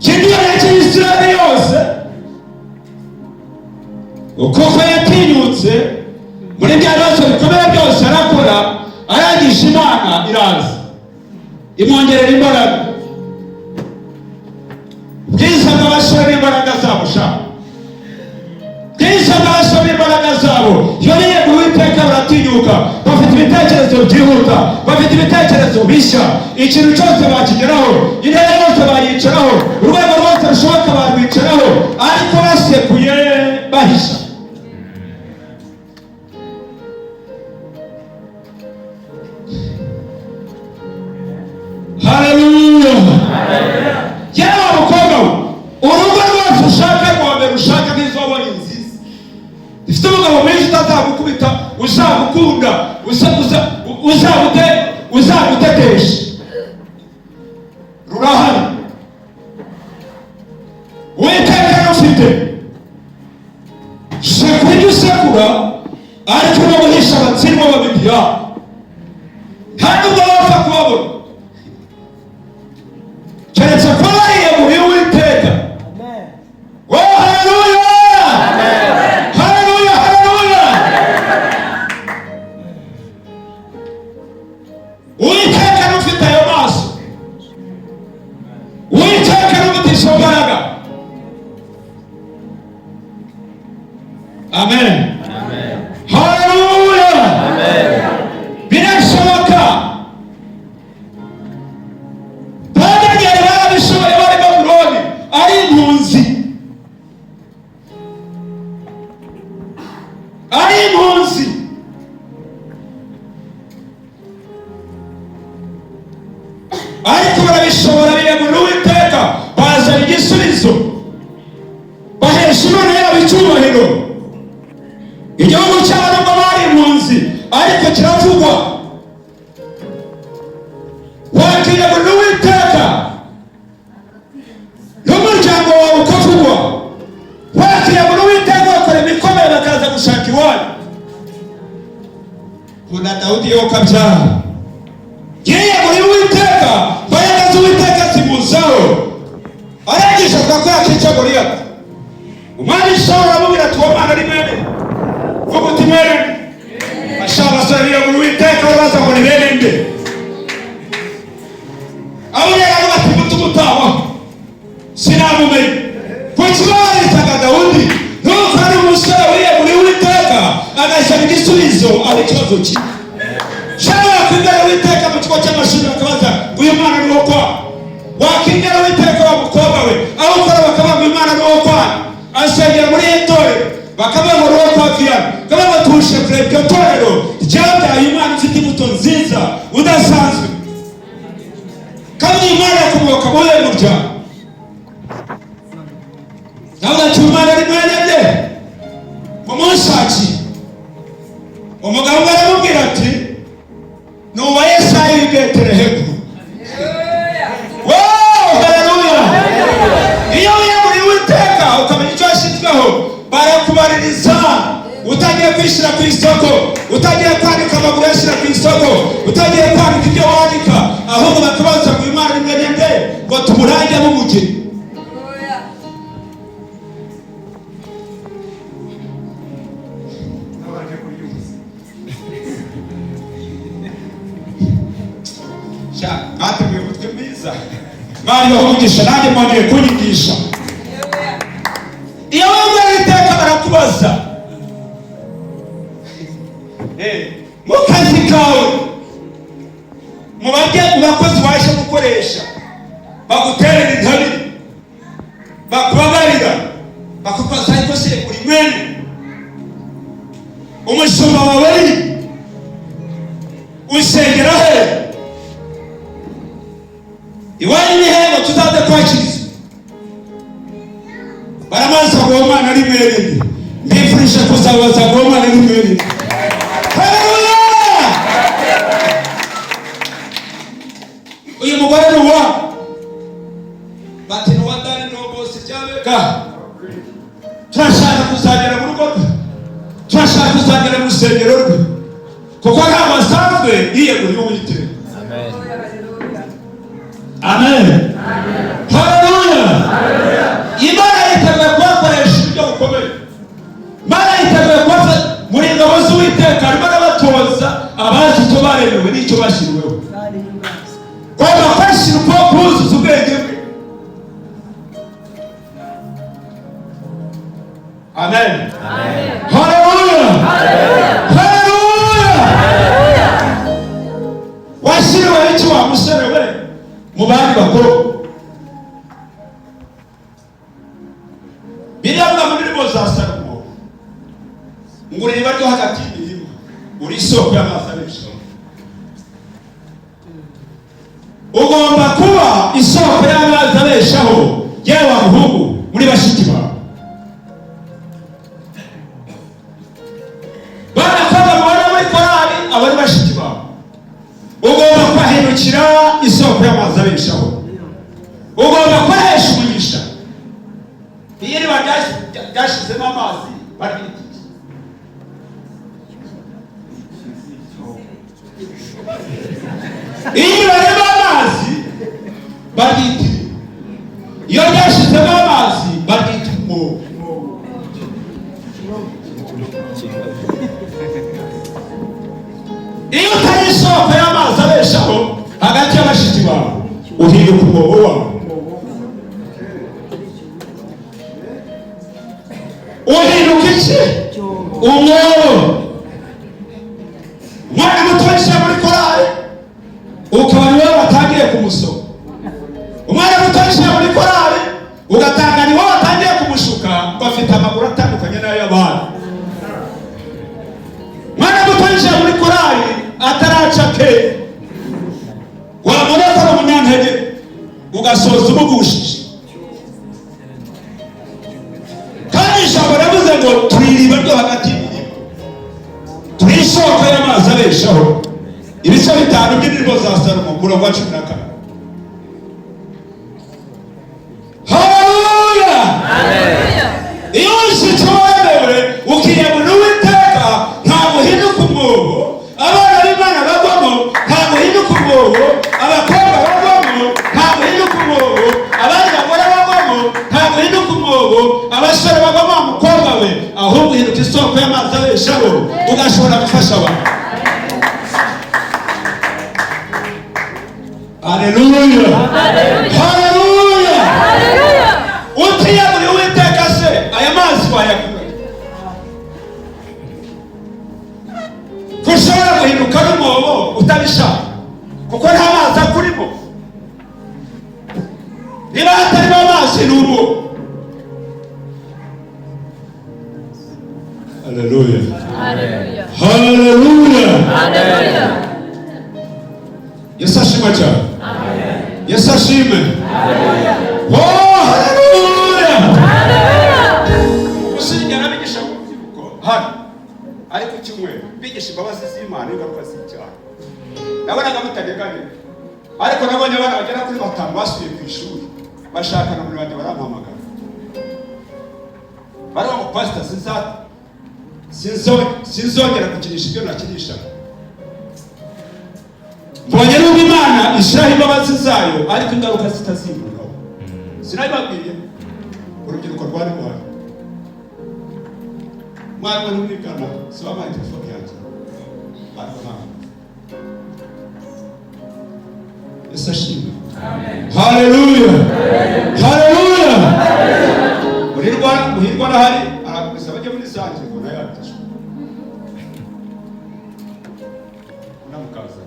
Gidiyoni yakinnye Isirayeli yose, kuko yatinyutse muri bya bibazo bikomeye byose arakora, arangije Imana iraza imwongerera imbaraga. Bwiza bw'abasore n'imbaraga zabo sha, bwiza bw'abasore n'imbaraga zabo. Iyo biyeguriye Uwiteka baratinyuka, bafite ibitekerezo byihuta, bafite ibitekerezo bishya, ikintu cyose bakigeraho, intebe yose bayicaraho, urwego rwose rushoboka barwicaraho, ariko basekuye bahisha. Haleluya! Yewe mukobwa we, urugo rwose ushaka rwa mbere ushaka ntizobona nziza ifite umugabo mwinshi utazagukubita, uzagukunda, uzagutetesha, rurahari. Uwiteka rufite sekura ibyo usekura, ariko no guhisha abatsindwa b'Abamidiyani nta nubwo bapfa kubabona, keretse kuba bariyeguriye Uwiteka. Oh, haleluya! Haleluya, haleluya! Uwiteka n'ufite ayo maso, Uwiteka n'ufite izo mbaraga. Amen. Haleluya! Birashoboka. Ba Daniyeli barabishoboye, bari Babuloni ari impunzi, ari impunzi. Ariko barabishobora, biyegurira Uwiteka, bazana igisubizo, bahesha Imana yabo icyubahiro. Igihugu cyabo nubwo bari impunzi, ariko kiravugwa. Wakiyegurira Uwiteka n'umuryango wawe ukavugwa. Wakiyegurira Uwiteka bakora ibikomeye, bakaza gushaka iwanyu. Kuna Dawudi yo kabyara yiyeguriye Uwiteka, imbaraga z'Uwiteka zimuzaho, arangije avuga ko yakica Goliyati. Umwami Sawuli aramubwira ati: "Uwo mwana ari mwene?" Vuga uti: "Mwene." Ashaka abasore biyeguriye Uwiteka, barabaza ngo ni bene nde? Abuneri aravuga ati: "Mutima utabaho, sinamumenye." Kuki baritaga Dawudi? Nuko ari umusore wiyeguriye Uwiteka, agashyira igisubizo aho ikibazo kiri. Shaka wakwigara Uwiteka mu kigo cy'amashuri, bakabaza ngo uyu mwana ni uwo kwa. Wakwigara Uwiteka wa mukobwa we, aho ukora bakavuga ngo uyu mwana ni uwo kwa. Asengera muri iri torero, bakavuga ngo ni uwo kwa Viyana, bakavuga ngo tuje kureba iryo torero ryabyaye umwana ufite imbuto nziza udasanzwe, kandi uyu mwana akomoka muri uyu muryango. Nawe ati: "Umwana ari mwene nde? Mumunshakiye." Umugabo umwe aramubwira ati: "Ni uwa Yesayi w'i Betelehemu." Wow, haleluya! Iyo wiyeguriye Uwiteka ukamenya icyo washyizweho, barakubaririza utagiye kwishyira ku isoko, utagiye kwanika amaguru yashyira ku isoko, utagiye kwanika ibyo wandika, ahubwo bakabaza ngo uyu mwana ni mwene nde, ngo tumurangemo umugeni. Sha, mwateguye umutwe mwiza, mwari umugisha, nanjye mwongeye kunyigisha. Iyo wemera iteka barakubaza mu kazi kawe, mu barye, mu bakozi waje gukoresha. Baguterera intabire, bakubabarira, bakubaza ariko se uri mwene umushumba wawe ari usengera he? Iwanyu ni he ngo tuzaze kwakiriza? Baramaze ngo uwo mwana ari mwene. Mbifurije kuzabaza ngo uwo mwana ari mwene. Haleluya! Uyu mugore ni uwa bati ni uwa Dani n'uwo bose byabega. Turashaka kuzagera mu rugo rwe, turashaka kuzagera mu rusengero rwe, kuko ntabwo asanzwe yiyeguriye Uwiteka. Amen, haleluya! Imana yiteguye kubakoresha uburyo bukomeye. Imana yiteguye kubafata muri ingabo z'Uwiteka, arimo arabatoza abazi icyo baremewe n'icyo bashyiriweho. Kwamba kwashyira ukuboko kuzuza ubwenge bwe. Amen, haleluya, haleluya! Washyiriweho iki, wa musore we, mu bandi bakuru? Biriya mu ndirimbo za Salomo ngo uriba ryo hagati y'imirima, uri isoko y'amazi abeshaho. Ugomba kuba isoko y'amazi abeshaho, yewe wa muhungu, muri bashiki bawe. Banakobwa mubona muri korali, abo ni bashiki bawe. Ugomba kubahindukira isoko y'amazi abeshaho, ugomba gukoresha umugisha. Iyo iriba ryashizemo amazi baryita iki? Iyo iriba ririmo amazi baryita iriba, iyo ryashizemo amazi baryita umwobo. Iyo utari isoko y'amazi abeshaho hagati y'abashiki bawe, uhinduka umwobo wawe, uhinduka iki? Umwobo. Umwana muto winjiye muri korali, ukaba niwe watangiye kumusoma. Umwana muto winjiye muri korali, ugatanga niwe watangiye kumushuka ngo afite amaguru atandukanye n'ay'abandi. Umwana muto winjiye muri korali ataraca ke, wamubona ko ari umunyantege, ugasoza umugushije. Kandi ijambo ravuze ngo turi iriba ryo hagati y'imirima, turi isoko y'amazi abeshaho. Ibice 5 by'indirimbo za Salomo, umurongo wa 14. Haleluya! Iyo uzi icyo wemewe, ukiyegurira Uwiteka, ntabwo uhinduka umwobo abana b'Imana bagwamo, ntabwo uhinduka umwobo abakobwa bagwamo, ntabwo uhinduka umwobo abandi bagore bagwamo, ntabwo uhinduka umwobo abasore bagwamo, wa mukobwa we, ahubwo uhinduka isoko y'amazi abeshaho, ugashobora gufasha abantu. Haleluya, haleluya! Utiyeguriye Uwiteka se, aya mazi wayakura? Ko ushobora guhinduka n'umwobo utabishaka, kuko nta mazi akurimo. Niba hatarimo amazi, ni umwobo. Haleluya, haleluya! Yesu ashimwe cyane, Yesu ashimwe! Oh, haleluya! Usengera abigisha mu rubyiruko hano, ariko cyumweru bigisha imbabazi z'Imana, ingaruka z'icyaha, nabonaga mutateganya, ariko nabonye abana bagera kuri batanu basubiye ku ishuri, bashaka na muri banjye, barampamagara, bariya ngo: "Pasita, sinzongera gukinisha ibyo nakinishaga. Mbonye nubwo Imana ishyiraho imbabazi zayo, ariko ingaruka zitazimuraho." Sinabibabwiye? Urubyiruko rwari rwayo, mwarimu ntimwigana, si wampaye telefone yanjye, baramuhaye. Yesu ashimwe! Haleluya, haleluya! Muhirwa, Muhirwa arahari, arakomeza bajye muri za ngingo nayo yanditswe unamukaza.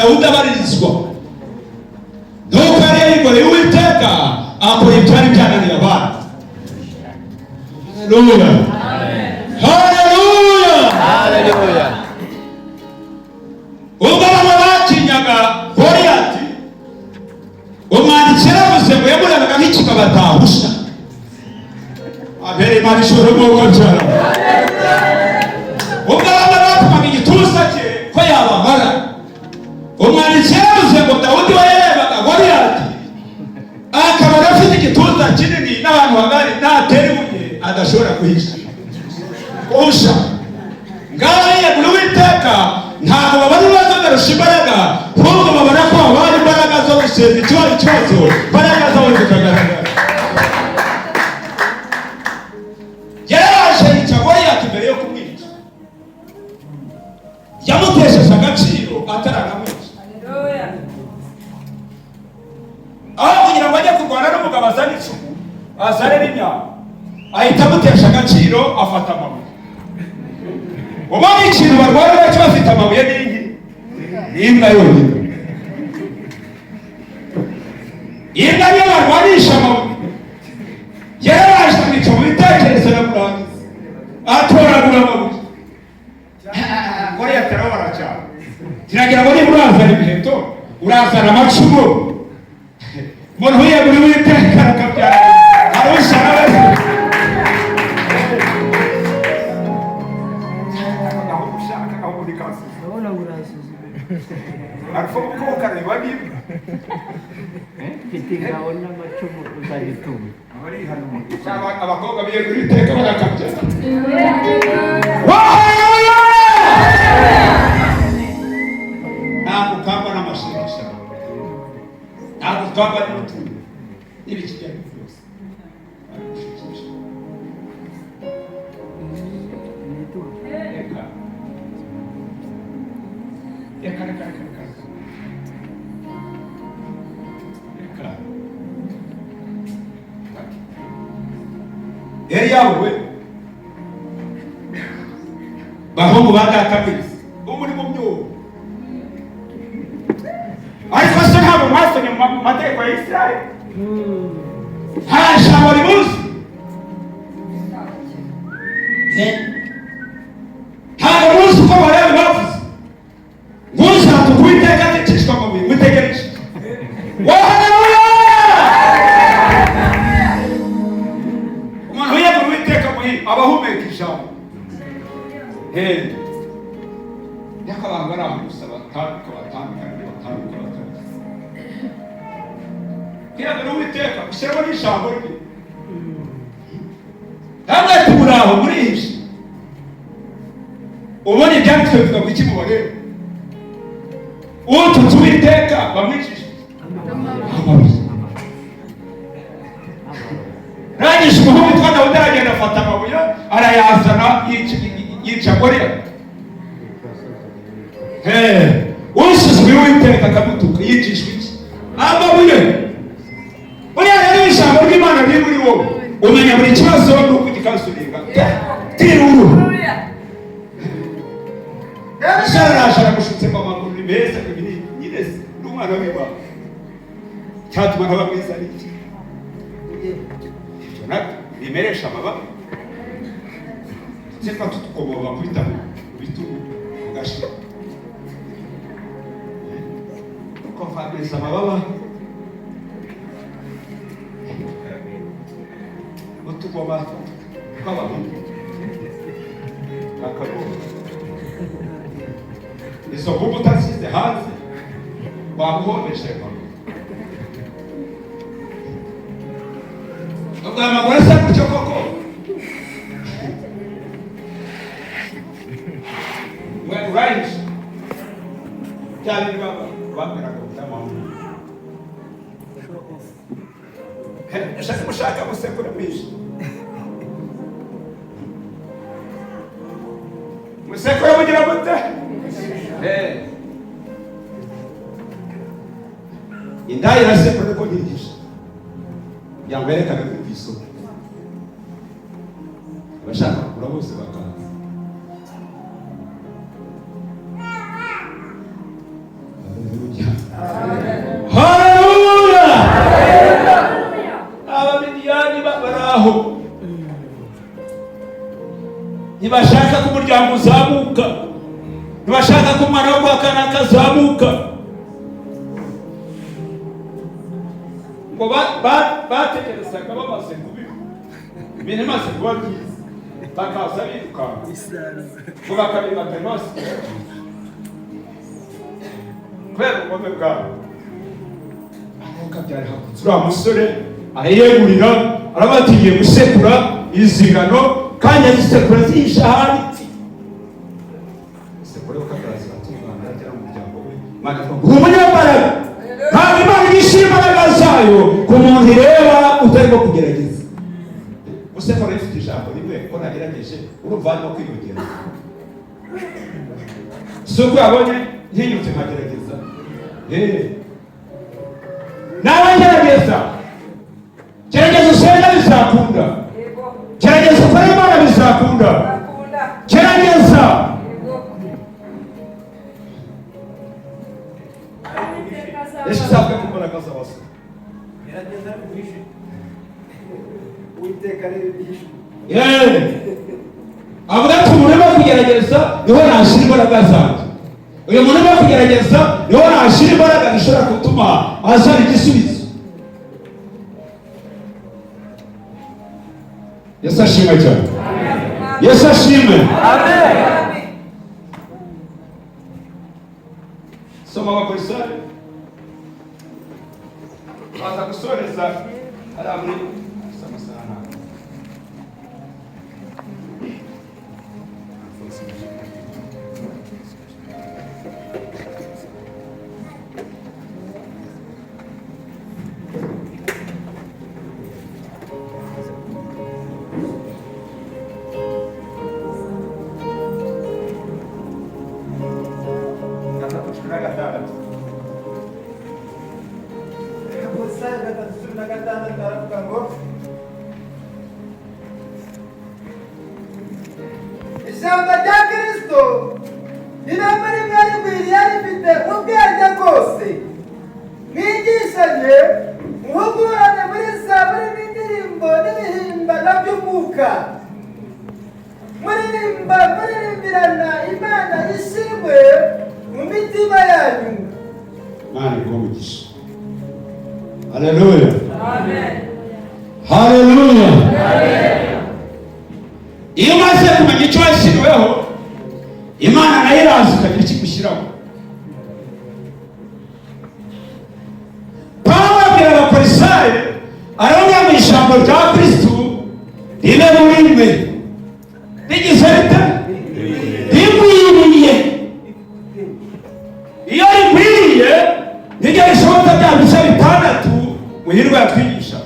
Dawudi abaririzwa. Nuko yari yayikoreye Uwiteka, akora ibyari byananiye abana. Haleluya, haleluya, Haleluya. Ubwo bamwe batinyaga Goliyati, umwanditsi yaravuze ngo yamurebaga nk'ikigabo atahusha. Abere Imana ishobora umwuka byara. Ubwo bamwe batumaga igituza cye ko yabamara, umwanditsi yaravuze ngo Dawudi we yarebaga Goliyati akaba afite igituza kinini n'abantu bagari, natera ibuye adashobora guhisha guhusha. Ngaho yiyegura Uwiteka, ntabwo babona ibibazo barusha imbaraga, ahubwo babona ko babaha imbaraga zo gusenga ikibazo, ikibazo imbaraga zabo zikagaragara. Yaraje yica Goliyati mbere yo kumwica, yamutesheje agaciro ataranamwica. Aho kugira ngo ajye kurwana n'umugabo azane icumu, azane n'imyambi, ahita amutesha agaciro, afata amabuye. Ubona ikintu barwana nacyo bafite amabuye n'ingi, ni imbwa yonyine. Imbwa niyo barwanisha amabuye. Yaraje amwica mu bitekerezo, aramurangiza, atoragura amabuye. Goliyati arababara cyane, kiragira ngo niba urazana imiheto, urazana amacumu, umuntu wiyeguriye Uwiteka arakabyara arusha nawe. Ndabona urasuzuma. Ukareba niba Mfite ingabo n'amacumu uzagituma. Cyangwa abakobwa biyeguriye Uwiteka barakabyara. Ntabwo ukangwa n'amashimisha, ntabwo ukangwa n'imitungo n'ibikigenda byose. Babigushikisha. Reka reka reka reka reka reka. Eliyabu we, bahungu ba data mwese ubu muri mu myobo, ariko se ntabwo mwasomye mu mategeko ya Isirayeli? Nta jambo ribuze, ntabwo muzi uko barebe bavuze ngo uzatuka Uwiteka azicishwa amabuye. Mutegereje wa haleluya! Umuntu wiyegura Uwiteka muhi aba ahumeka ijambo. Hey. Ariko abantu bari aho gusa batandukana, batandukana, batandukana, batandukana. Kwiyegura Uwiteka ushyiramo n'ijambo rye. Ntabwo ati muraho murihishe, ubona ibyanditswe bivuga ngo iki mubarebe? Ututse Uwiteka bamwicishije amabuye. Rangije umuhungu witwa Dawudi aragenda afata amabuye arayazana, yica Goliyati. Usuzuguye Uwiteka akamutuka yicishwa iki? Amabuye. Buriya rero ijambo ry'Imana riri muri wowe, umenya buri kibazo nuko ugikasuringa tira uruhu. Asharaje aragushutse ngo amaguru ni meza, ngo ibi nyine se n'umwana w'Imana cyatuma ntaba mwiza ni iki? Ibyo nabyo bimeresha amababa ndetse tutukomoka bakubita mu bitugu ugashira ukovameza amababa utugoma tw'abahungu akagoma. Izo mbuga utasize hanze bamuhomesha ayo maguru. Ubwo aya maguru asa gutyo koko, we urahishe bya bindi baba bambwiraga by'amahoro. Mushaka musekure mwishe, musekure mugira mute? Indaya irasekura ariko ntiyigisha kugira ngo yerekane ko ku isoko abashaka kugura bose bakaza. Haleluya! Abamidiyani bari aho, ntibashaka ko umuryango uzamuka, ntibashaka ko umwana wo kwa kanaka azamuka. Ngo batekerezaga bamaze kubiba ibintu bimaze kuba byiza, bakaza birukanka ngo bakabiba basigaye kubera ubugome bwabo. Uriya musore arayegurira, aravuga ati ngiye gusekura izi ngano, kandi azisekura zihishe ahanditse. Sekura kuko akaziratungana, ajyana mu muryango we. Imana ivuga ngo uri umunyambaraga. Ntabwo Imana igishyira imbaraga zayo ku muntu ireba utarimo kugerageza. Gusekura ifite ijambo rimwe ko nagerageje, urumva harimo kwiyongera. Si uko yabonye ntinyutse nkagerageza. Nawe gerageza, gerageza usenge bizakunda, gerageza ukore Imana bizakunda, gerageza. Yesu azavuga ku mbaraga z'abasore. Gerageza biguhishe. Uwiteka arebe ibihishwe. Avuga ati umuntu urimo kugerageza niho nashyira imbaraga zanjye. Uyu muntu urimo kugerageza niho nashyira imbaraga zishobora gutuma azana igisubizo. Yesu ashimwe cyane. Yesu ashimwe. Soma Abakolosayi, baza gusoreza hariya muri amasaha ntabwo. 3:16. Abakolosayi 3:16 aravuga ngo ijambo rya Kristo riba muri mwe rigwiriye rifite ubwenge bwose, mwigishanye muhugurane muri zaburi n'indirimbo n'ibihimbano by'umwuka, muririmba muririmbirana Imana ishimwe mu mitima yanyu. Imana iguhe umugisha. Haleluya. Haleluya. Iyo umaze kumenya icyo washyiriweho, Imana nayo iraza ikagira icyo igushyiraho. Pawulo abwira Abakolosayi, aravuga ngo ijambo rya Kristo ribe muri mwe rigize rite? Rigwiriye. Iyo rigwiriye niryo rishoboka bya bice bitandatu Muhirwa yatwigisha.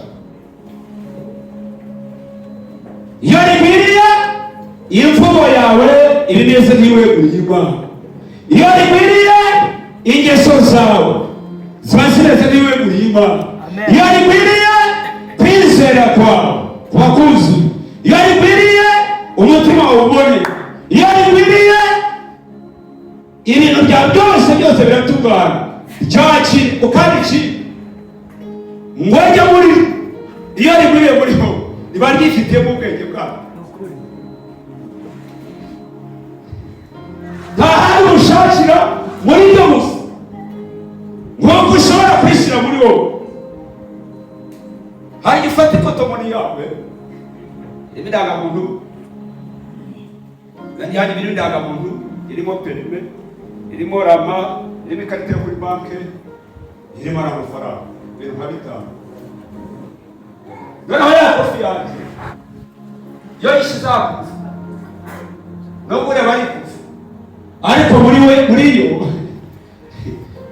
Iyo rigwiriye, imvugo yawe iba imeze nk'iweguriye Imana. Iyo rigwiriye, ingeso zawe ziba zimeze nk'iweguriye Imana. Iyo rigwiriye, kwizera kwawe kuba kuzuye. Iyo rigwiriye, umutima wawe uboneye. Iyo rigwiriye, ibintu byawe byose byose biratungana. Cyaki ukandi iki ngo ajye muri iyo rigwiriye muri ho riba ryifitiyemo ubwenge bwawe. Nta handi ushakira muri byo gusa nk'uko ushobora kwishyira muri wowe. Hari ifata ifotomoni yawe irimo indangamuntu, hari ibintu indangamuntu irimo perime, irimo rama, irimo ikarita yo kuri banki, irimo n'amafaranga ibintu nka bitanu. Noneho ya kofi yanjye yo ishyize hakuva, nubwo ureba ari kuva, ariko muri we muri yo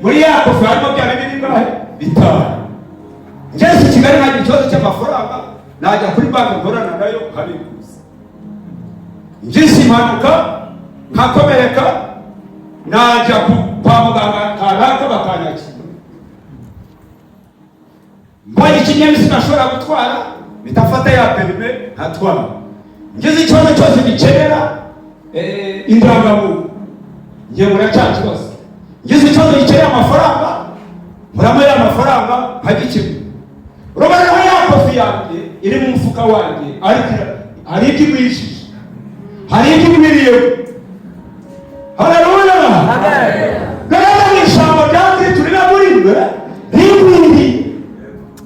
muri ya kofi harimo bya bindi bingahe? Bitanu. Ngeze i Kigali nkagira ikibazo cy'amafaranga, najya kuri banki nkorana nayo nkabikuza. Ngize impanuka nkakomereka, najya kwa muganga kanaka bakanyakira. Mbonye ikinyabiziga nshobora gutwara, bitafata ya perime nkatwara. Ngize ikibazo cyose gikenera indangamuntu, nkemura cya kibazo. Ngize ikibazo gikenera amafaranga, Nkuramo ya mafaranga nkagikemura. Urabona ya kofi yanjye iri mu mufuka wanjye, ariko hari ibyo igurishije, hari ibyo igwiriyeho. Haleluya! Rero mu ijambo rya Kristo riba muri mwe rigwiriye,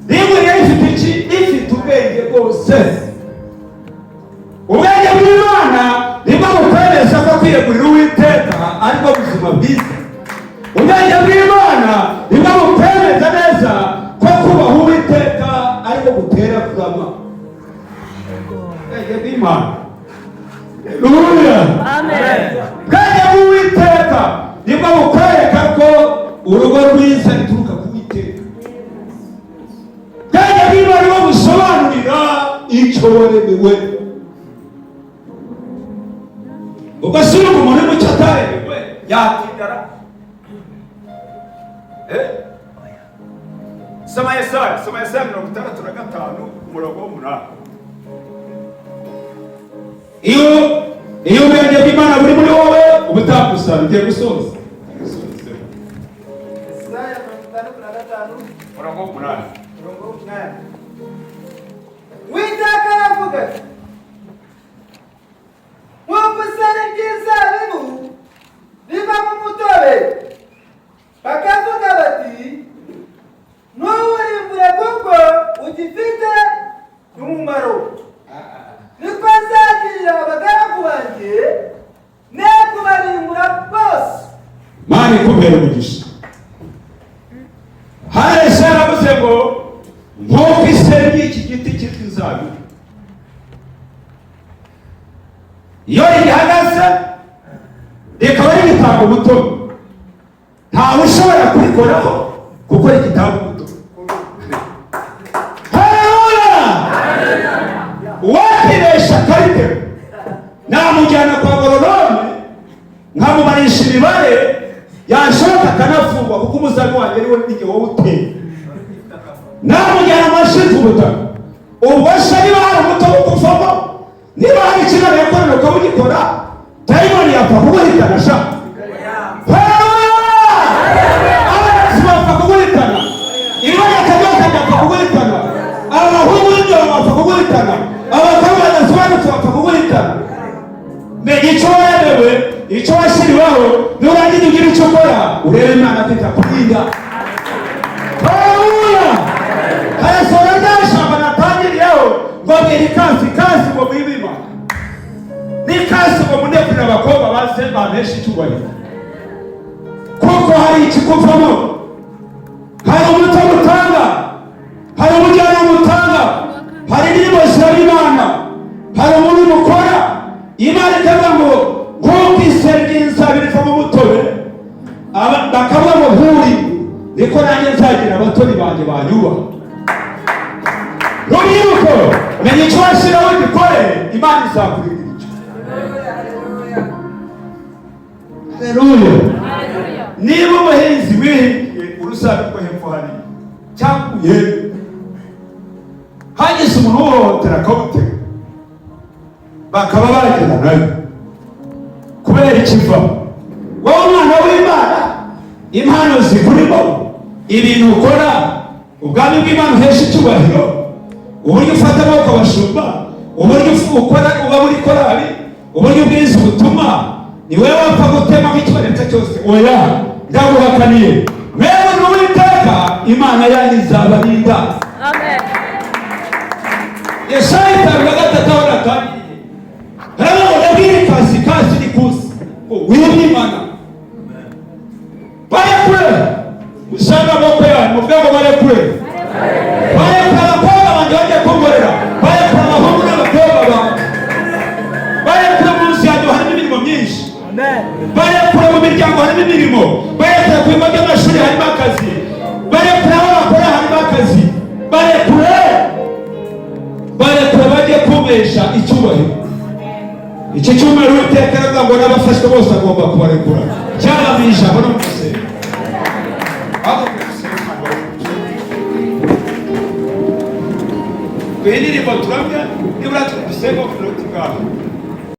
rigwiriye rifite iki? Rifite ubwenge bwose. Ubwenge bw'Imana nibwo bukwemeza ko kwiyegurira Uwiteka aribwo buzima bwiza. Ubwenge bw'Imana nibwo bukwemeza neza ko kubaha Uwiteka aribwo gutera kurama. Ubwenge bw'Imana, haleluya! Ubwenge bw'Uwiteka nibwo bukwereka ko urugo rwiza rituruka ku Witeka. Ubwenge bw'Imana nibwo busobanurira icyo waremewe. Ubwo si umuntu mucyo ataremewe yatindara. Eh? Soma Yesaya, soma Yesaya 65 umurongo w'8. Iyo ubwenge bw'Imana buri muri wowe, uba utakusana. Ugiye gusoza. Isaya 65, Umurongo w'8. Umurongo w'8. Uwiteka aravuga ati: "Nk'uko iseri ry'inzabibu rivamo umutobe, bakavuga bati: 'Ntuwurimbure kuko ugifite umumaro,' niko nzagirira abagaragu banjye, ne kubarimbura bose." Mana ikubera umugisha. Hano Yesaya yaravuze ngo nk'uko iseri ry'iki giti cyitwa inzabibu, iyo rigihagaze rikaba rigitanga umutobe, ntawe ushobora kurikoraho kuko rigitanga umutobe. Haleluya! Uwakiresha akaritema namujyana kwa goronome nkamubarisha imibare, yashoboka akanafungwa, kuko umuzamu wanjye ariwe n'igihe wowe uteye namujyana amashinzwe ubutaka. Ubwo se niba hari umutobe ukuvamo, niba hari ikintu yakorera ukaba ugikora, dayimoni yapfa kuguhitana sha. Abanzi bapfa kuguhitana, ibiboneka byose byapfa kuguhitana, abahungu b'indoro bapfa kuguhitana, abakobwa badasobanutse bapfa kuguhitana. Menya icyo wemewe, icyo washyiriweho, nurangiza ugira icyo ukora, urebe Imana ko itakurinda. Haleluya! Harasohora rya jambo natangiriyeho ngo mbwira ikasi kasi ngo mwibima n'ikasi ngo munekurire abakobwa baze bampeshe icyubahiro, kuko hari ikikuvamo, hari umutobe utanga, hari umujyanama utanga, hari indirimbo ziraba Imana, hari umuntu mukora. Imana ikavuga ngo nk'uko iseri ry'inzabibu rivamo umutobe, bakavuga ngo nturi, niko nanjye nzagira abatoni banjye banyubaha. Rubyiruko, menya icyo washyiraho gikore, Imana izakurindira icyo. Haleluya! Niba umuhinzi wihingiye uruzabibu rwo hepfo hariya cyangwa uyembe, hagize umuntu uhohotera akawutema, bakaba bagera nayo kubera ikivamo, wowe umwana w'Imana, impano zikurimo, ibintu ukora, ubwami bw'Imana uhesha icyubahiro, uburyo ufata amaboko abashumba, uburyo ukora uba muri korali, uburyo ubwiza ubutumwa, ni wowe wapfa gutema nk'ikibonetse cyose? Oya, ndaguhakaniye. Mwebwe n'Uwiteka Imana yanyu izabarinda. Yesaya 53 aho natangiriye, haravuga ngo ndabwira ikasi kasi n'ikusi ngo wimimana barekure. Usanga amaboko yanyu muvuge ngo barekure, barekure abakobwa banjye bajya kunkorera, barekure abahungu n'abakobwa bawe, barekure. Munsi yanjye harimo imirimo myinshi, barekure. Mu miryango harimo imirimo, barekure. Ku bigo by'amashuri harimo akazi, barekure. Aho bakora harimo akazi, barekure, barekure bajye kumesha icyubahiro. Iki cyumweru Uwiteka aravuga ngo n'abafashwe bose agomba kubarekura, cyaba mu ijambo no mu gusenga. Ahubwo gusenga Imana barekure. Duhe indirimbo turamya, nibura dusenga ku minota ingahe.